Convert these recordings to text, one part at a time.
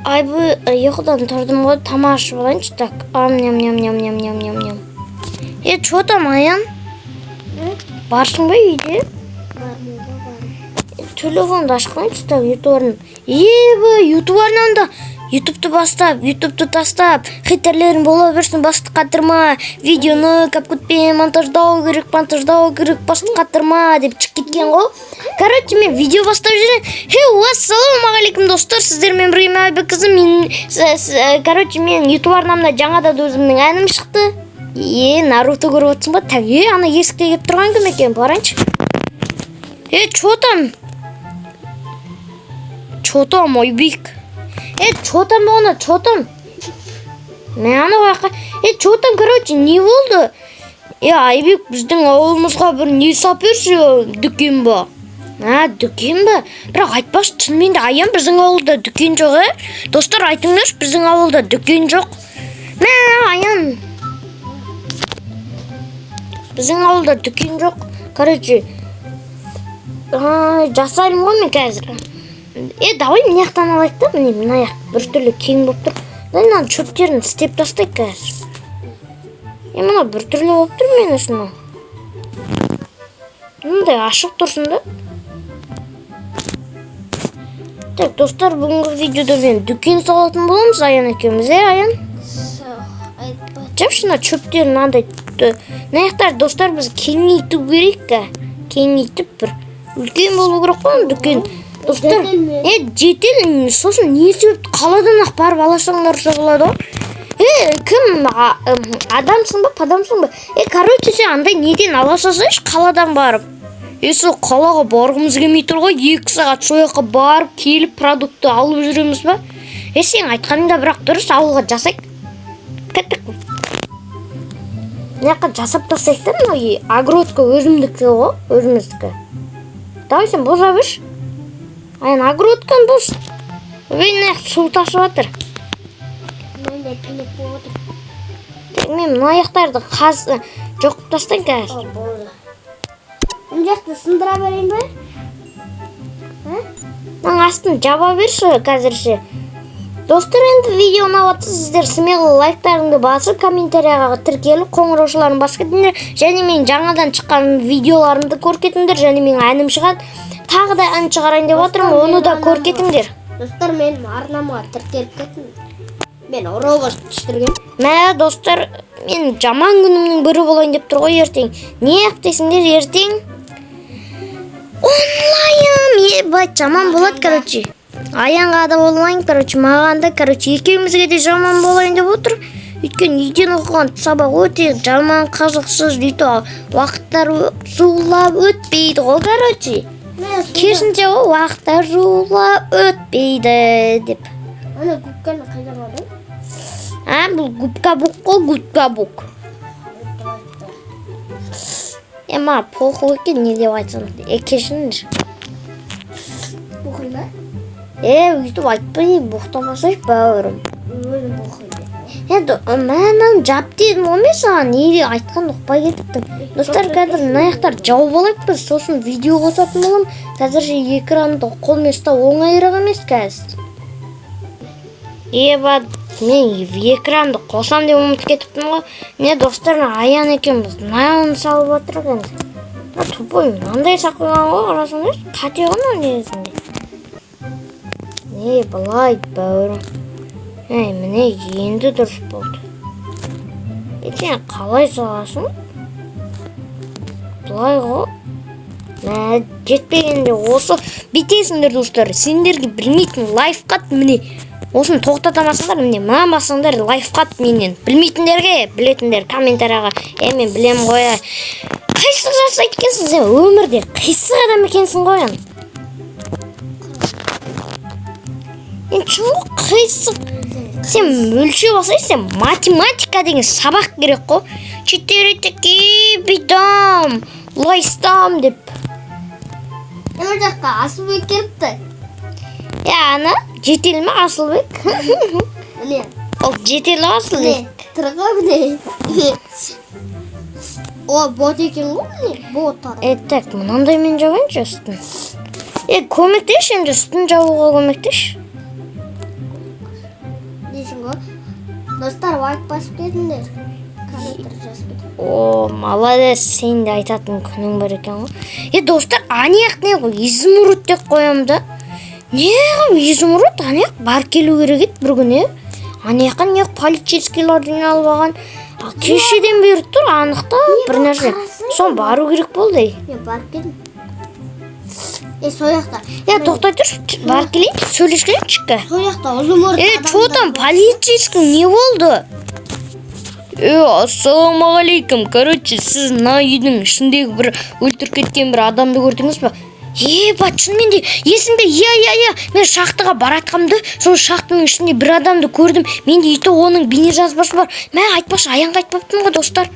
Айбы, ұйқыдан тұрдым ғой, тамақ ішіп алайыншы. Так, ам, ням, ням, ням, ням, ням, ням, ням. Е, чё там, Аян? Барсың ба үйде? Телефонды ашып қояйыншы. Так, ютуб. Ебі, ютуб арнамда ютубты бастап, ютубты тастап, хейтерлерің бола берсін, басты қатырма, видеоны капкутпен монтаждау керек, монтаждау керек, басты қатырма деп шығып кеткен ғой. Короче, мен видео бастап жүрмін. Хей, ассалаумағалейкум, достар, сіздермен бірге мен, Айбек қызы. Мен, короче, мен ютуб арнамда жаңадан өзімнің әнім шықты. Е, Наруто көріп отырсың ба? Так, е, ана есікте келіп тұрған кім екен? Барайыншы. Е, чё там? Чё там, Айбек? Е, чё там оны, чё там? Мә, ана жаққа. Е, чё там, короче, не болды? Е, Айбек, біздің ауылымызға бір не сап берші, дүкен ба? А, дүкен ба? Бірақ айтпашы, шынымен де, Аян, біздің ауылда дүкен жоқ, е? Достар, айтыңдаршы, біздің ауылда дүкен жоқ. Мә, Аян. Біздің ауылда дүкен жоқ. Короче, жасаймын ғой мен қазір. Е, давай мына жақтан алайық та, міне, мына жақ біртүрлі кең болып тұр. Давай мынаның шөптерін істеп тастайық қазір. Е, мына біртүрлі болып тұр мен үшін. Мындай ашық тұрсын да. Так, достар, бүгінгі видеода мен дүкен салатын боламыз Аян екеуміз, е, Аян? Жапшы мына шөптерін мынандай мына жақтар, достар, біз кеңейту керек ка. Кеңейтіп, бір үлкен болу керек қой оның дүкен. Достар, Жетел е, жетел, сосын не себепті қаладан ақ барып аласаңдар болады ғой. Е, кім, адамсың ба, падамсың ба? Е, короче, сен андай неден ала салсайшы қаладан барып. Е, сол қалаға барғымыз келмей тұр ғой, 2 сағат сол жаққа барып келіп, продукты алып жүреміз ба? Е, сен айтқаның да бірақ дұрыс, ауылға жасайық. Кеттік. Мына жаққа жасап тастайық та, мынау огородка өзімдікі ғой, өзіміздікі. Давай, сен бұза берші. Аян, огородканы бұз. Ой, мына жақ су тасып жатыр. Менде пилік болып отыр. Так, мен мына жақтарды жоқ қылып тастайын қазір. О, болды. Мына жақты сындыра берейін бе? Мынаның астын жаба берші қазірше. Достар, енді видео ұнап жатса, сіздер смело лайктарыңды басып, комментарияға тіркеліп, қоңыраушыларын басып кетіңдер. Және мен жаңадан шыққан видеоларымды көріп кетіңдер. Және менің әнім шығады. Тағы да ән шығарайын деп жатырмын, оны да көріп кетіңдер. Достар, менің арнама тіркеліп кетің. Мен робот түсірген. Мә, достар, мен жаман күнімнің бірі болайын деп тұр ғой ертең. Не қып десеңдер, ертең онлайн, ебать, жаман болады, короче. Аянға да онлайн, короче, маған да, короче, екеумізге де жаман болайын деп отыр. Өйткені үйден оқыған сабақ өте жаман қызықсыз, өйтіп уақыттар зулап өтпейді ғой, короче. Керісінше ғой, уақыттар зулап өтпейді деп. Ана губканы қайдан алдың? А, бұл губка бук қой, губка бук. Е, маған похуй екен, не деп айтсам. Е, кешіріңдер. Похуй ма? Е, өйтіп айтпай, боқтамасайшы, бауырым. Өзім похуй. Енді мынаны жап дедім ғой мен саған, не айтқанды ұқпай кетіппін. Достар, қазір мына жақтарды жауып алайық біз, сосын видео қосатын боламын. Қазірше экранды қолмен ұстау оңайырақ емес қазір. Еба, мен экранды қосам деп ұмытып кетіппін ғой. Не, достар, мына Аян екеуміз мынаны салып жатырық енді. Мына тупой мынандай салып қойған ғой, қарасаңдаршы, қате ғой мынау негізінде. Не, былай, бауырым. Әй, міне, енді дұрыс болды. Е, сен қалай саласың? Былай ғой. Мә, жетпегенде осы бүйтесіңдер, достар. Сендерге білмейтін лайфхак, міне. Осыны тоқтата алмасаңдар, міне, мына бассаңдар, лайфхак менен. Білмейтіндерге, білетіндер комментарияға. Е, мен білемін ғой. Қисық жасайды екенсің сен өмірде. Қисық адам екенсің ғой енді. Енді шын ғой, қисық. Сен өлшеп алсай, сен математика деген сабақ керек қой. Четыре такие бедам, лайстам деп. Ана жаққа Асылбек келіпті. Е, ана, жетел ме Асылбек? Міне. Ол жетел ғой, Асылбек. Міне. Тұр ғой, міне. О, бот екен ғой, міне. Бот. Е, так, мынандаймен жабайыншы үстін. Е, көмектесші енді, үстін жабуға көмектесші. Істейсің ғой. Достар, лайк басып кетіңдер. Комментарий жазып кетіңдер. О, молодец, сен де айтатын күнің бар екен ғой. Е, достар, ана не ғой, изумруд деп қоямын да. Не қылып изумруд ана жақ барып келу керек еді бір күні. Ана жаққа не полицейскийлер жиналып алған. А, кешеден бері тұр анықтап бір нәрсе. Соны бару керек болды, ей. Мен барып келдім. Е, сол жақта. Е, тоқтай тұршы, барып келейінші, сөйлесіп келейінші. Сол жақта изумруд. Е, че там, полицейский, не болды? Е, ассалаумағалейкум. Короче, сіз мына үйдің ішіндегі бір өлтіріп кеткен бір адамды көрдіңіз ба? Е, шынымен де есімде, иә, иә, иә. Мен шахтаға баратқанымда сол шахтаның ішінде бір адамды көрдім. Менде и то оның бейнежазбасы бар. Мә, айтпақшы, Аянға айтпаппын ғой, достар.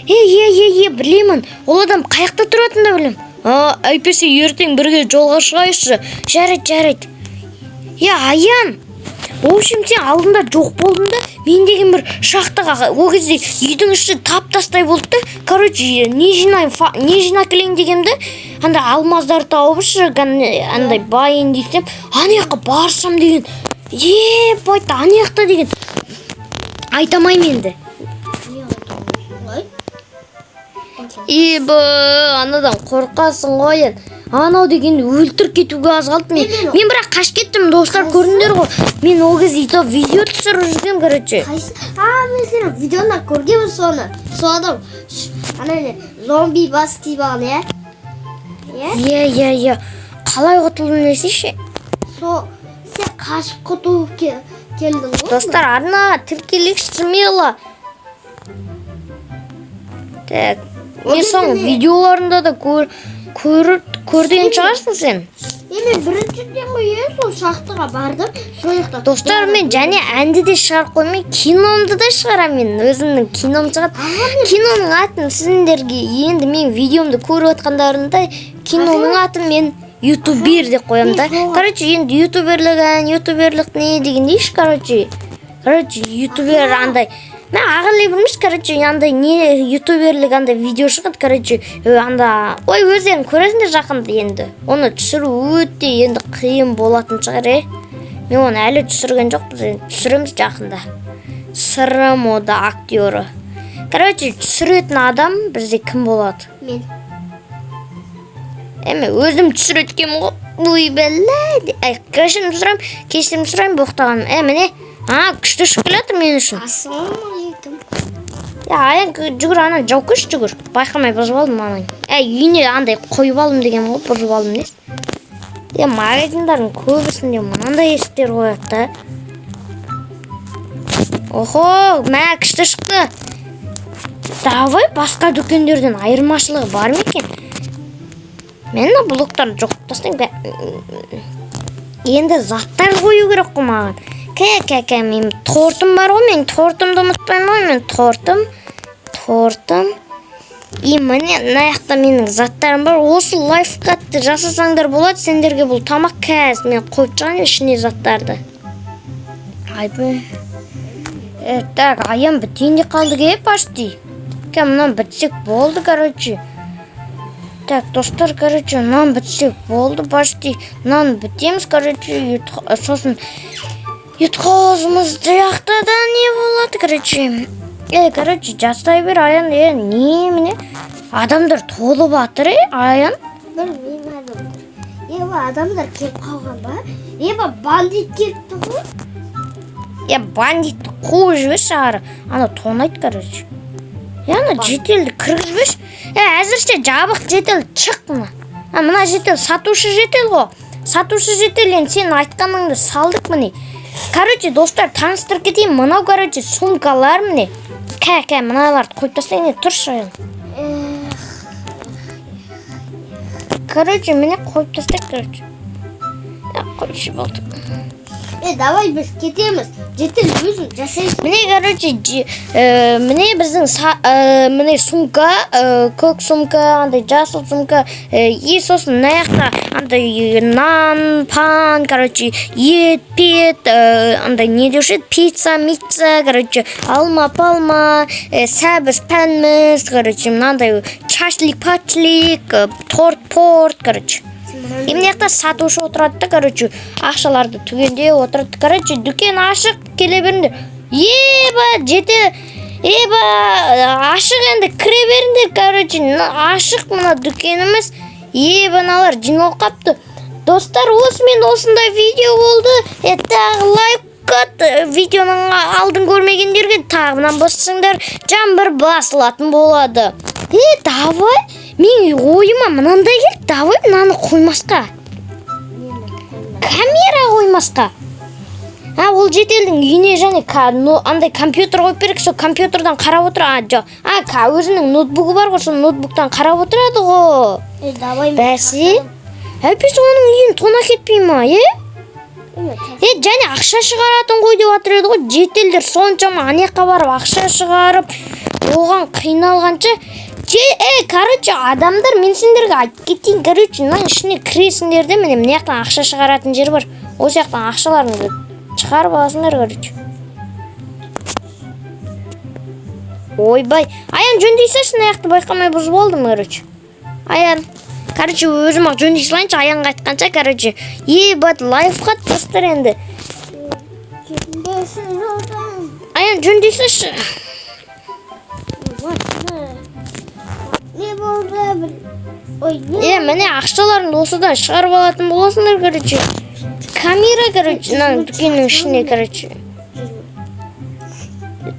Е, е, е, е, білемін. Ол адам қай жақта тұратынын да білемін. А, әйтпесе ертең бірге жолға шығайықшы. Жарайды, жарайды. Е, Аян, в общем, сен алдында жоқ болдың да, мен деген бір шахтаға, ол кезде үйдің іші тап тастай болды да, короче, не жинаймын, не жинап келейін дегенімде, андай алмаздар тауып шы, андай байын десем, ана жаққа барсам деген, ебать, ана жақта деген, айта алмаймын енді. Не айтамын? Ебі, анадан қорқасың ғой енді. Анау деген өлтіріп кетуге аз қалды мен. Мен бірақ қашып кеттім, достар, көрдіңдер ғой. Мен ол кезде и то видео түсіріп жүргенмін, короче. Қайсы? А, мен сені видеодан көргенмін соны. Сол адам ана не, зомби бас киіп алған, иә? Иә? Иә, иә, иә. Қалай құтылдым десейші? Сол сен қашып құтылып келдің ғой. Достар, арнаға тіркелейікші смело. Так, мен соның видеоларында да көріп көрген шығарсың сен. Е, мен біріншіден ғой, е, сол шахтаға бардым. Сол жақта. Достар, мен және әнді де шығарып қоймай, киномды да шығарамын мен. Өзімнің кином шығады. Киноның атын сіздерге енді мен видеомды көріп отқандарында киноның атын мен ютубер деп қоямын да. Короче, енді ютуберлік ән, ютуберлік не дегендей, короче. Короче, ютубер андай. Мен ағылай білмеш, короче, андай не ютуберлік андай видео шығады, короче, анда, ой, өздерің көресіңдер жақында енді. Оны түсіру өте енді қиын болатын шығар, е. Мен оны әлі түсірген жоқпыз, енді түсіреміз жақында. Сырым ода актері. Короче, түсіретін адам бізде кім болады? Мен. Эме, өзім түсіреді екенмін ғой. Ой, бәле. Ай, кешірім сұраймын, кешірім сұраймын боқтағаным. Е, міне. А, күшті шығып келе жатыр мен үшін. Ассалаумағалейкум. Я, Аян, жүгір, ана жауып келші, жүгір. Байқамай бұзып алдым ананы. Әй, үйіне андай қойып алдым деген ғой, бұзып алдым несі. Е, магазиндардың көбісінде мынандай есіктер қояды да. Охо, мә, күшті шықты. Давай, басқа дүкендерден айырмашылығы бар ма екен? Мен мына блоктарды жоқ тастаймын. Енді заттар қою керек қой маған. Кә, кә, кә, мен тортым бар ғой, мен тортымды ұмытпаймын ғой, мен тортым, тортым. И міне, мына жақта менің заттарым бар. Осы лайфхакты жасасаңдар болады, сендерге бұл тамақ. Қазір мен қойып шығайын ішіне заттарды. Айбай. Э, так, Аян, бітейін де қалдық, е, почти. Кә, мынаны бітсек болды, короче. Так, достар, короче, мынаны бітсек болды, почти. Мынаны бітеміз, короче, сосын ұйтқозымыз жақта да не болады, короче. Е, короче, жасай бер, Аян, е, не міне? Адамдар толып жатыр, е, Аян. Білмеймін, адамдар. Еба, адамдар келіп қалған ба? Еба, бандит келіпті ғой. Е, бандитті қуып жіберші ары. Ана тонайды, короче. Е, ана жителді кіргізбеші. Е, әзірше жабық житель, шық мына. А, мына житель сатушы житель ғой. Сатушы житель, енді сен айтқаныңды салдық, міне. Короче, достар, таныстырып кетейін. Мынау, короче, сумкалар, міне. Кә, кә, мыналарды қойып тастайын, тұршы, Аян. Эх, Короче, міне, қойып тастайық, короче. Е, қойшы, болды. Е, давай біз кетеміз. Житель өзің жасайсың. Міне, короче, міне біздің міне сумка, көк сумка, андай жасыл сумка, и сосын мына жақта андай нан, пан, короче, ет, пет, андай не деуші еді, пицца, мицца, короче, алма, палма, сәбіз, пәнміз, короче, мынандай чай. Шашлик, пачлик, торт, порт, короче. И мына жақта сатушы отырады да, короче, ақшаларды түгендеп отырады. Короче, дүкен ашық, келе беріңдер. Еба, жете, еба, ашық енді, кіре беріңдер, короче, ашық мына дүкеніміз. Еба, мыналар жиналып қапты. Достар, осымен осындай видео болды. Тағы лайк қат, видеоның алдын көрмегендерге тағы мынаны бассаңдар, жаңбыр басылатын болады. Давай, мен ойыма мынандай келді, давай мынаны қоймасқа. Камера қоймасқа. А, ол жителдің үйіне және ну, андай компьютер қойып берейік, сол компьютердан қарап отыр. А, жоқ. А, өзінің ноутбугы бар ғой, сол ноутбуктан қарап отырады ғой. Давай мен. Бәсе. Әйтпесе оның үйін тона кетпей ма, е? Және ақша шығаратын ғой деп жатыр еді ғой. Жителдер соншама ана жаққа барып ақша шығарып, оған қиналғанша. Короче, адамдар, мен сендерге айтып кетейін, короче, мынаның ішіне кіресіңдер де, міне, мына жақтан ақша шығаратын жер бар. Осы жақтан ақшаларыңды шығарып аласыңдар, короче. Ойбай, Аян, жөндей салшы, мына жақты байқамай бұзып алдым, короче. Аян, короче, өзім ақ жөндей салайыншы, Аянға айтқанша, короче. Ебать, лайфхак, достар, енді. Аян, жөндей салшы. Не болды? Ой, не? Міне, ақшаларыңды осыдан шығарып алатын боласыңдар, короче. Камера, короче, мынаның дүкеннің ішіне, короче.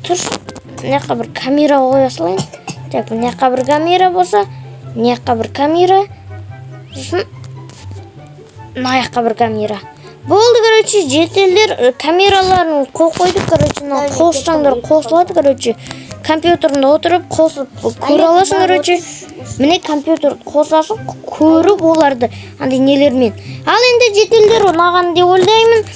Тұршы, мына жаққа бір камера қоя салайын. Так, мына жаққа бір камера болса, мына жаққа бір камера, сосын мына жаққа бір камера. Болды, короче, жителдер, камераларын қойып қойдық, короче, мына қоссаңдар қосылады, короче. Компьютерінде отырып қосып көре аласың, короче. Міне, компьютер қосасың, көріп оларды андай нелермен. Ал енді, жителдер, ұнаған деп ойлаймын.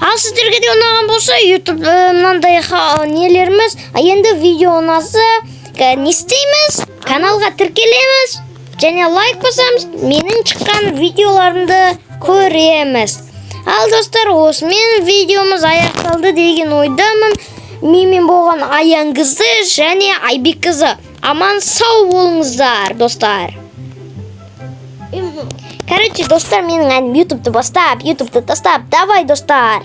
Ал сіздерге де ұнаған болса, YouTube мынандай нелеріміз, а енді видео ұнаса, не істейміз? Каналға тіркелеміз және лайк басамыз. Менің шыққан видеоларымды көреміз. Ал, достар, осымен видеомыз аяқталды деген ойдамын. Менімен болған Аян қызы және Айбек қызы. Аман сау болыңыздар, достар. Короче, достар, менің әнім «Ютубты бастап, ютубты тастап». Давай, достар.